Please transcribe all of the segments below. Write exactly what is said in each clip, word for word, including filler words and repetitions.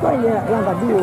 Banyak yang tadi.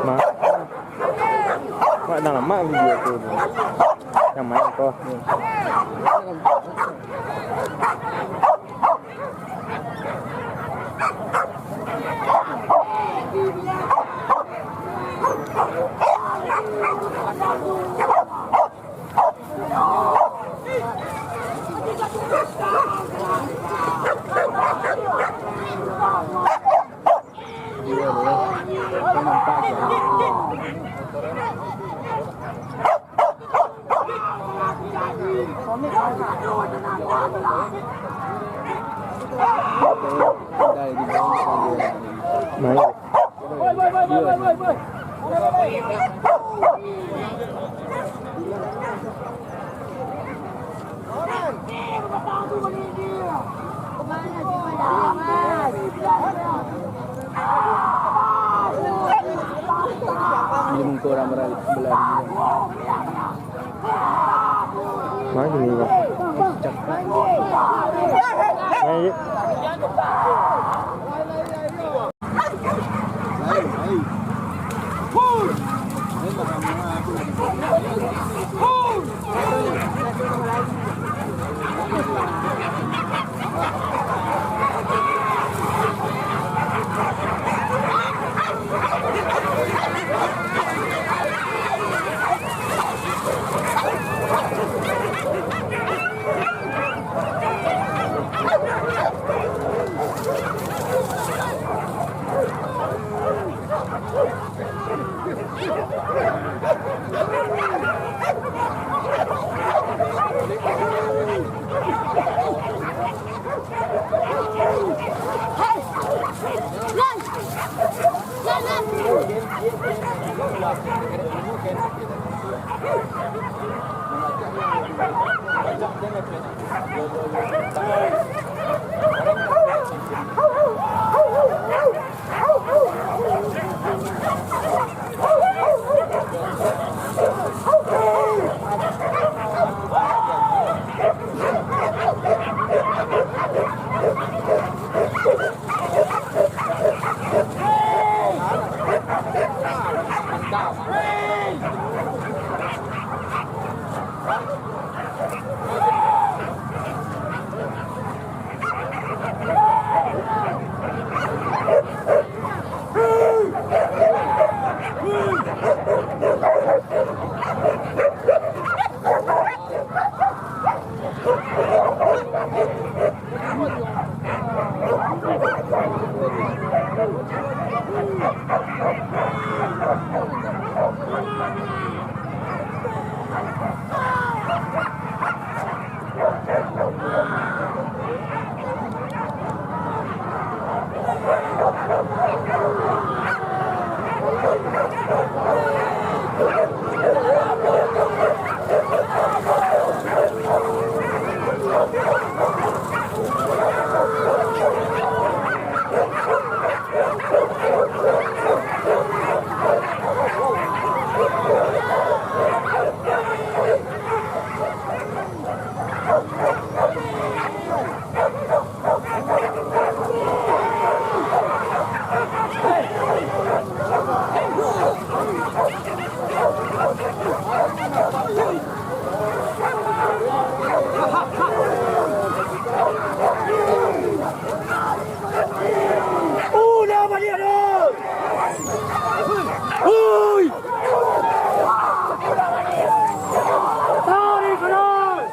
Mak, mak dah lama video tu. Yang main kau. Baik. Orang berlari, berlari. Mana ni, Bang? Main je. Udah baliak doh! Oi! Tarik keras!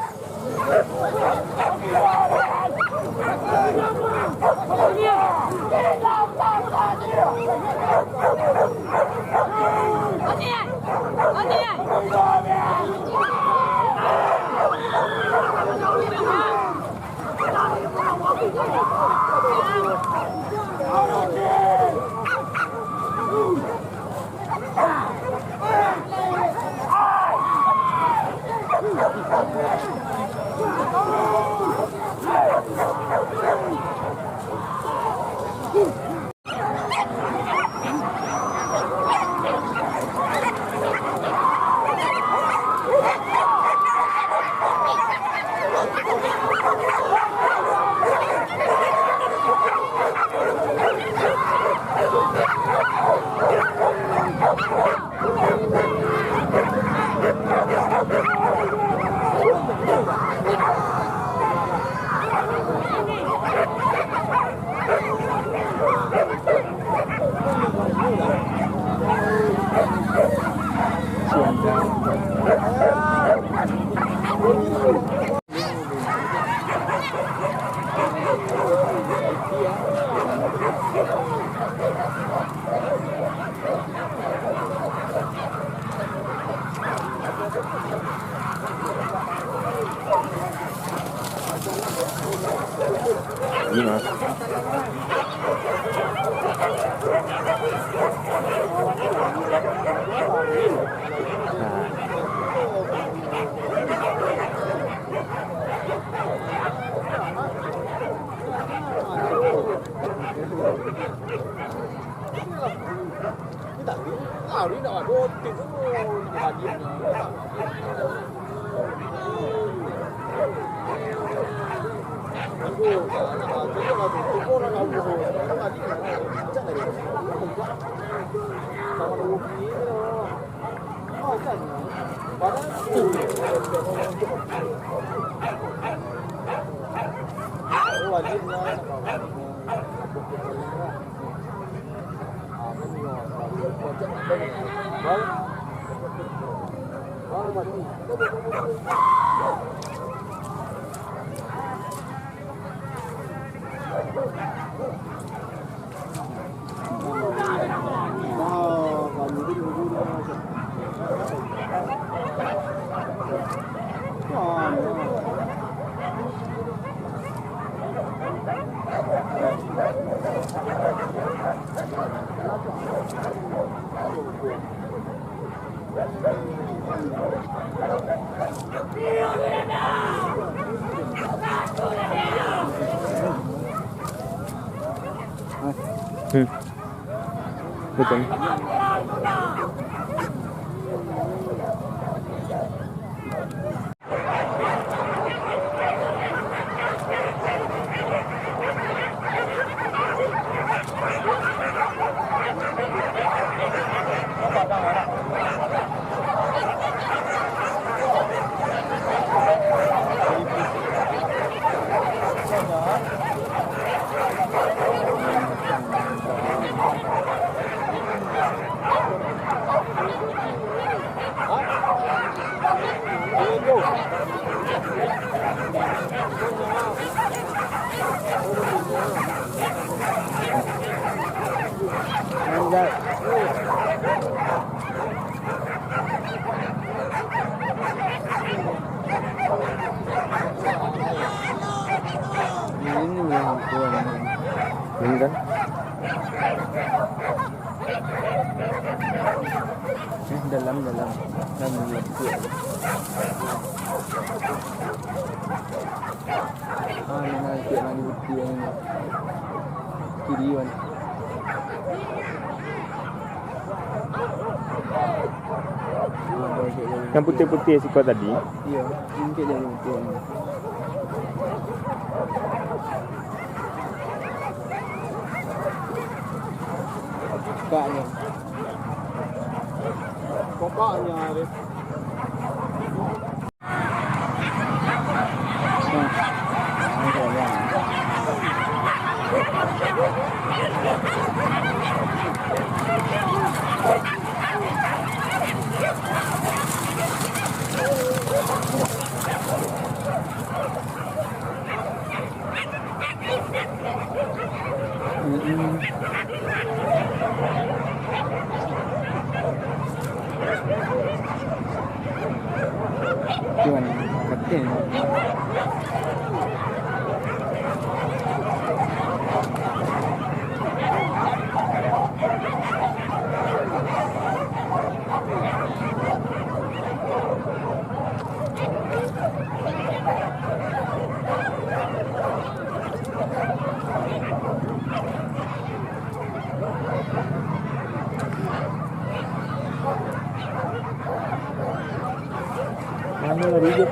Hmm. Betul. Ini yang kurang. Ini kan? Eh, dalam, dalam. Dalam lekuak. Ah, ini lekuak nan putiah ini. Kiri, wan. Ah, baik, baik, baik. Yang putih-putih siko tadi? Iyo, mungkin dari putih ini. Kokaknyo. Kokaknyo, Arif. Mm-mm. Cuman katin. Mano lari je?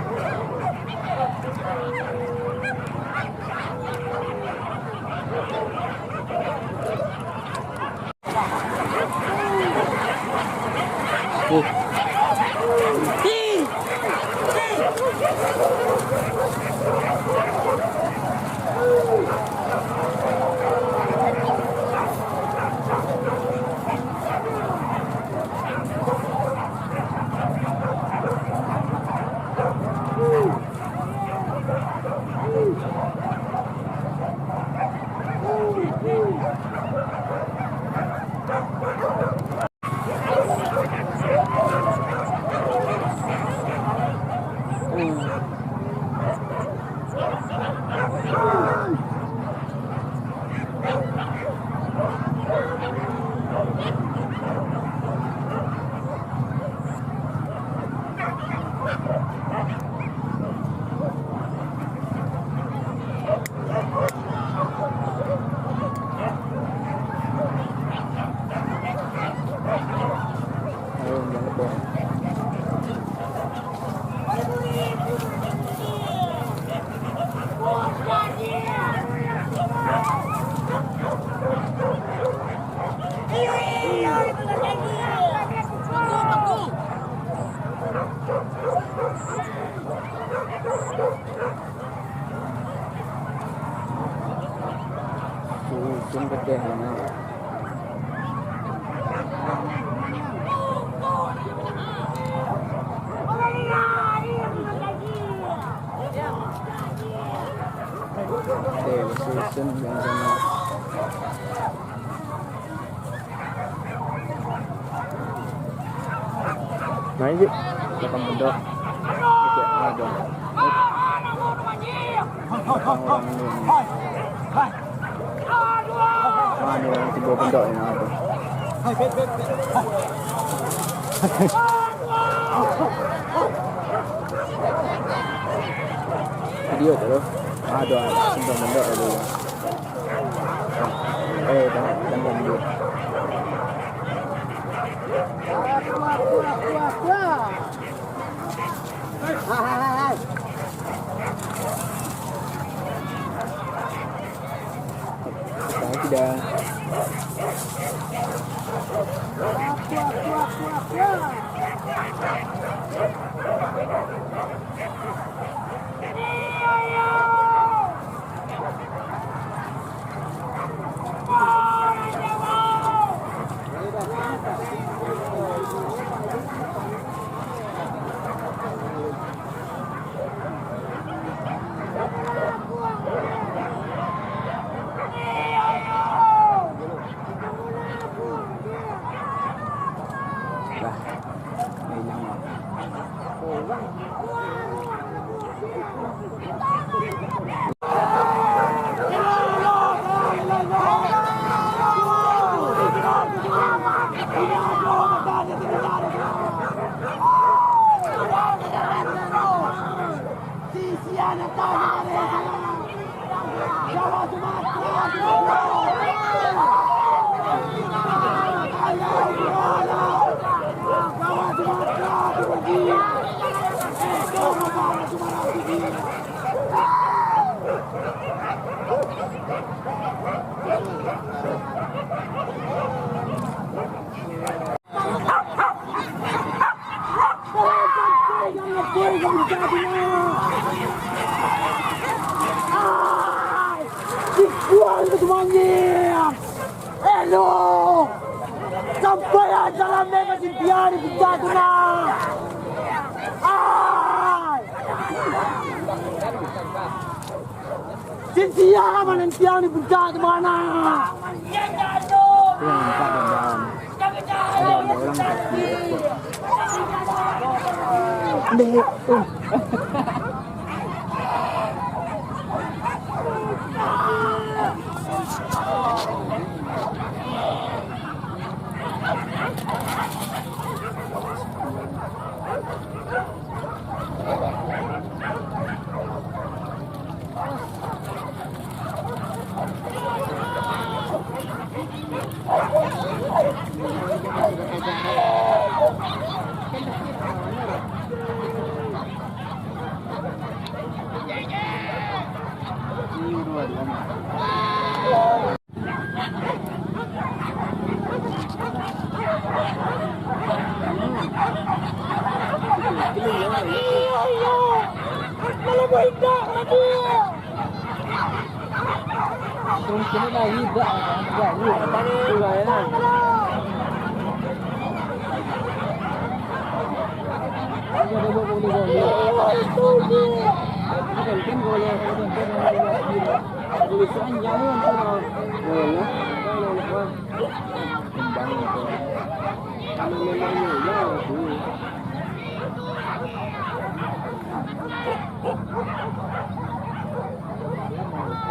Susun pedeh mah. Oke, susun yang sama. Naik, Cik. Belakang pondok. Oke, aduh. Orang ni. Mana orang tiba pondok ni, aduh. Video tu. Aduh, aduh, tiba pondok, aduh. Eh, jangan, jangan ganggu. Saya tidak. Lah, hilang lah. Dikuang tu manyiang. Elo. Sampai aja lambe ka sintian di puncak tu nah. Ai. Sintian manantiang di puncak tu mana? Yang empat dan daun. Ada orang kaki. Dek.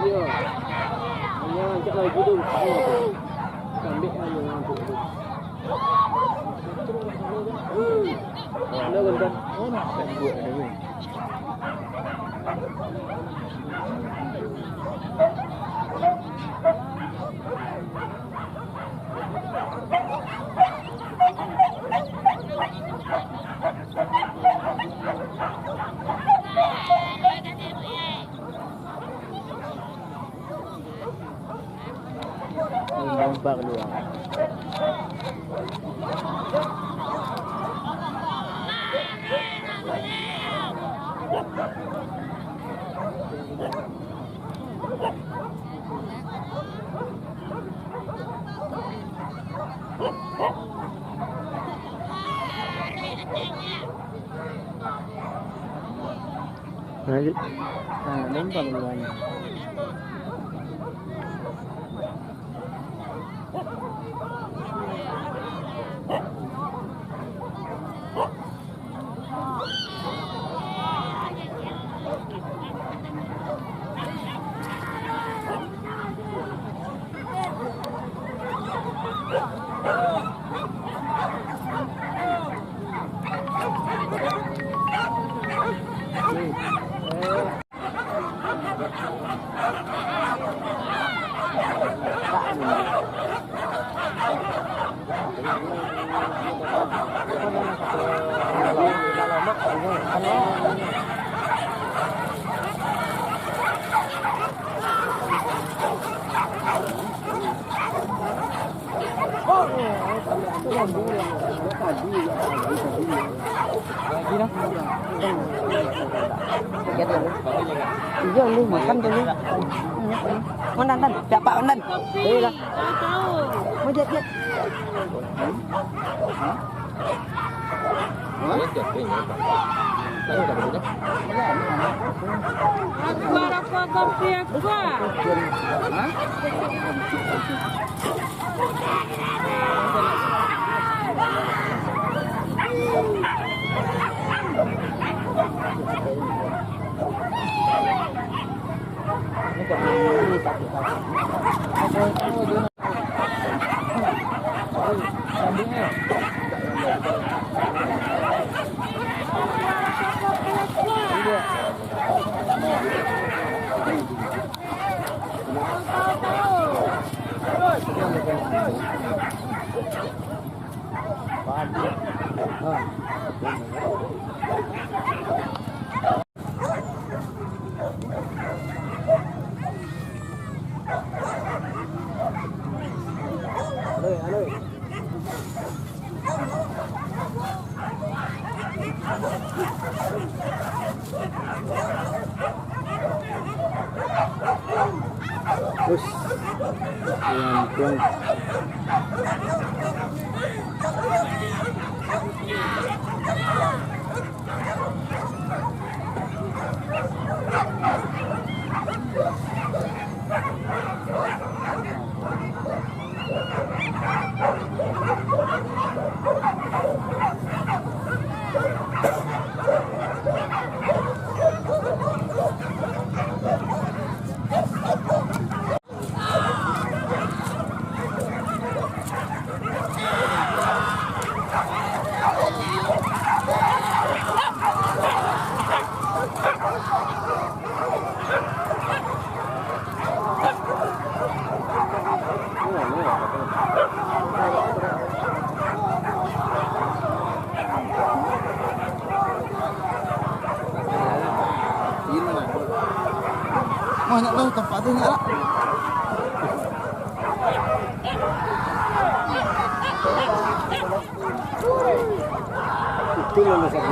Iyo. Hanya rancak lagi tu. Kambek hanya rancak tu. Ada gantang. Lanjut. Nah, lompat keluarnya. Iyo, lu makan dulu. Mon, Dan, Dan. Siapa, Dan? Iyo lah. Mau jat, jat. Aku rokok kopi aku. Terus, pelan-pelan. Banyak lah tempat tu, nak lah. Itu lah masalah.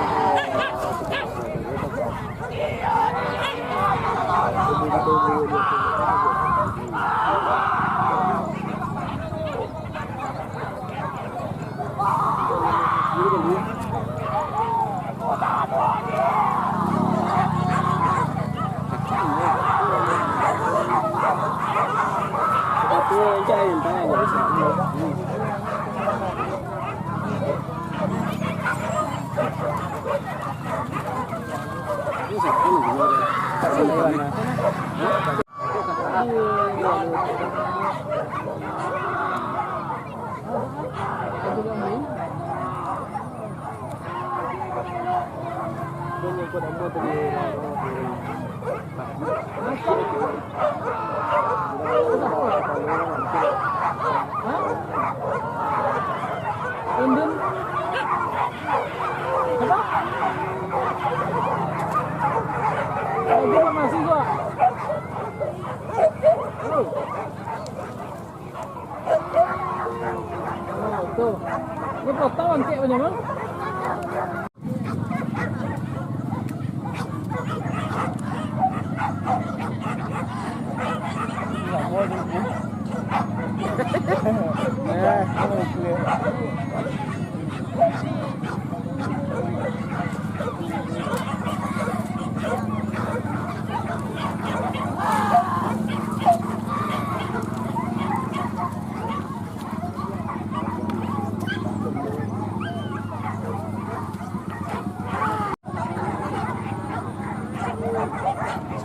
Indun. Apa? Lagi masih gua. Halo. Oh, tuh. Ini potong nanti apa namanya?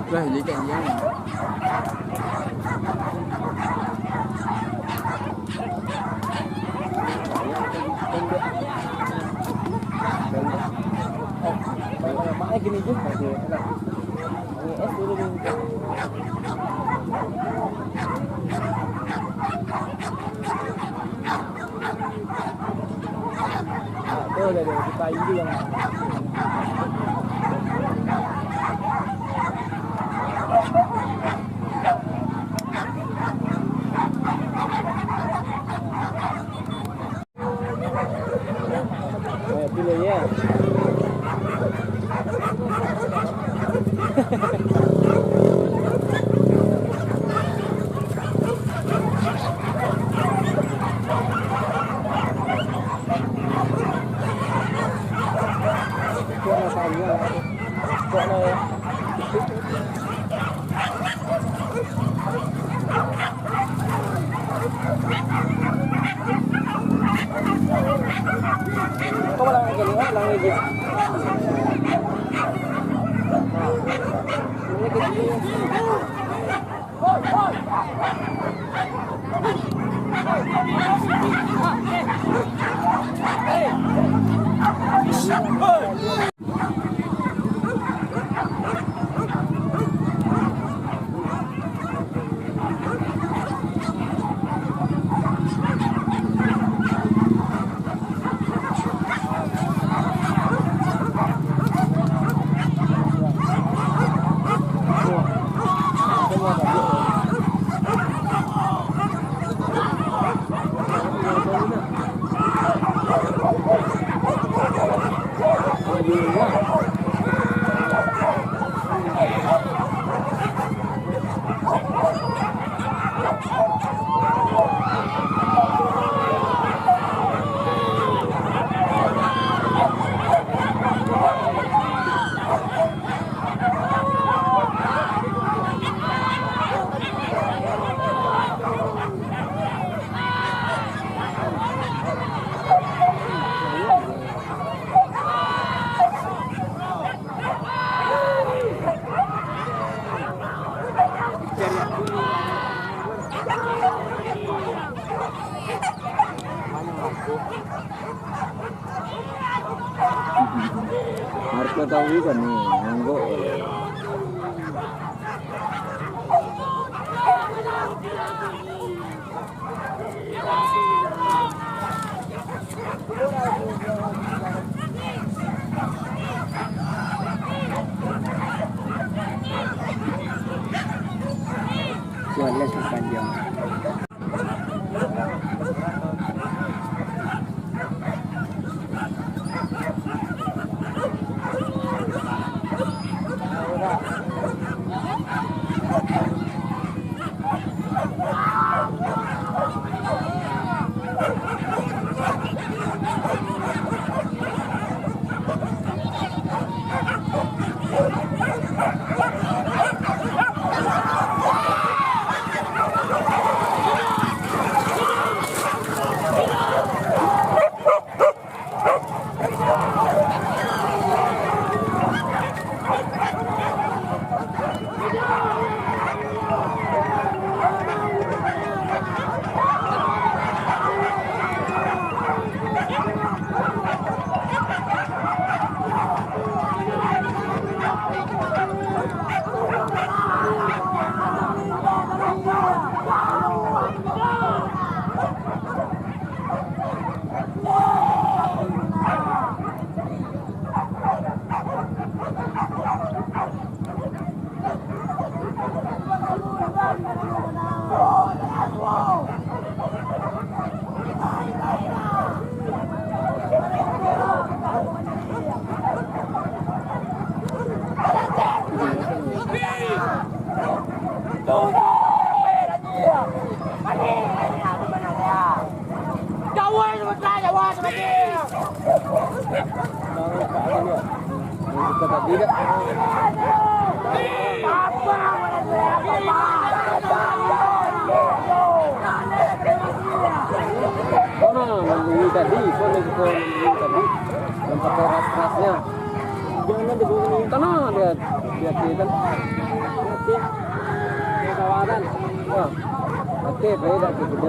Lah, jadi kat dia. Mak, eh, gini je. Ni es dulu ni. Ah, tu lah dia, buka ini yang. Eh, pilih ya. Harta tahu kan ni, monggok. Kuatlah sepanjang. Yang buka tadi dah. Mana nunggu tadi, kau ni kau nunggu tadi. Yang pakai ras-rasnya. Jangan dibawa ni. Tanah dia, dia kiri kan. Oke. Dia kawasan. Wah. Oke, baik dah kita.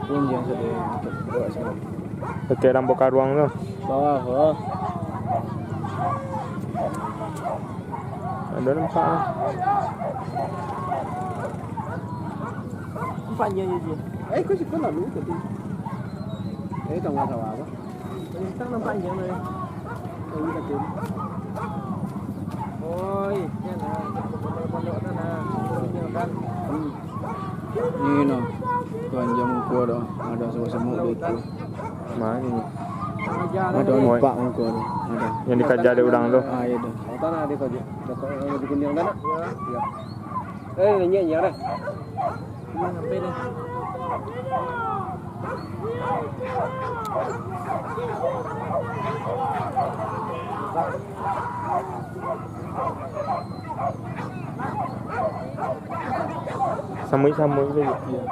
Punjang sajo. Dakek lampu karuang tu. Bawah, bawah. Ado nampak ah. Panjang je. Eh, kau suka lalu tadi. Eh, tengah sawah apa? Lintang nampak panjang tu, eh. Oi, kan, ah, pondok-pondok kan, ah, kan. Hmm. Ni no, tuan jamu muko dah, ado sabak semuk tu. Mano? Ado nampak muko tu, ado. Yang dikaja dek urang tu. Ah, iyo tu. Tanah ado kaja. Dapat yang di gundiang tanah. Iyo. Eh, nyiak-nyiak dah. Samuik-samuik tu. Iyo.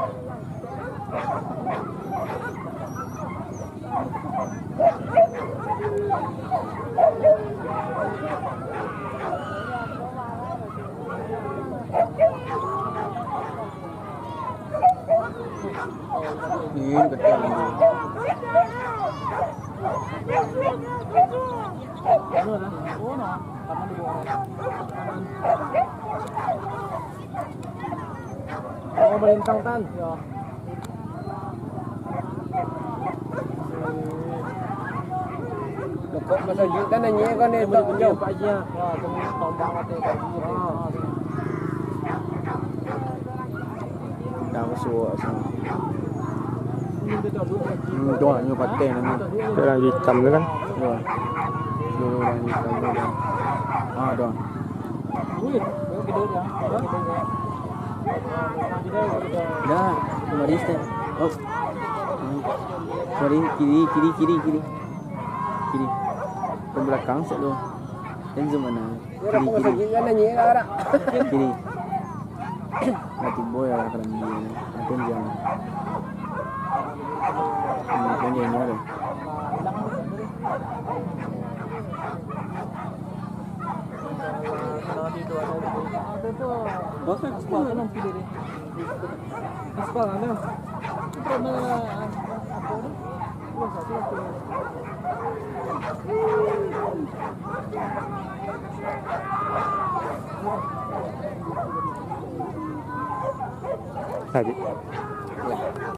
Ni ketek ni. Oh, malintang, Tan. Yo. Pokok masa juik kan nanyek kan dia tak jauh. Pak Haji, ya. Ya, tunggu tombak mati Pak Haji. Ah. Dah masuk sini. Hmm, tu hanya pakai nama. Yang hitam tu kan? Ya. Ni yang hitam tu kan. Ah, dah. Dah, kemari step. Oh. Kemari, kiri, kiri, kiri, kiri. Kiri. Ke belakang sek tu. Enzo mana? Kiri, kiri. Kiri. Mati boy lah, keren dia. Mati jam. Hmm, kan dia ni ada. Tadi.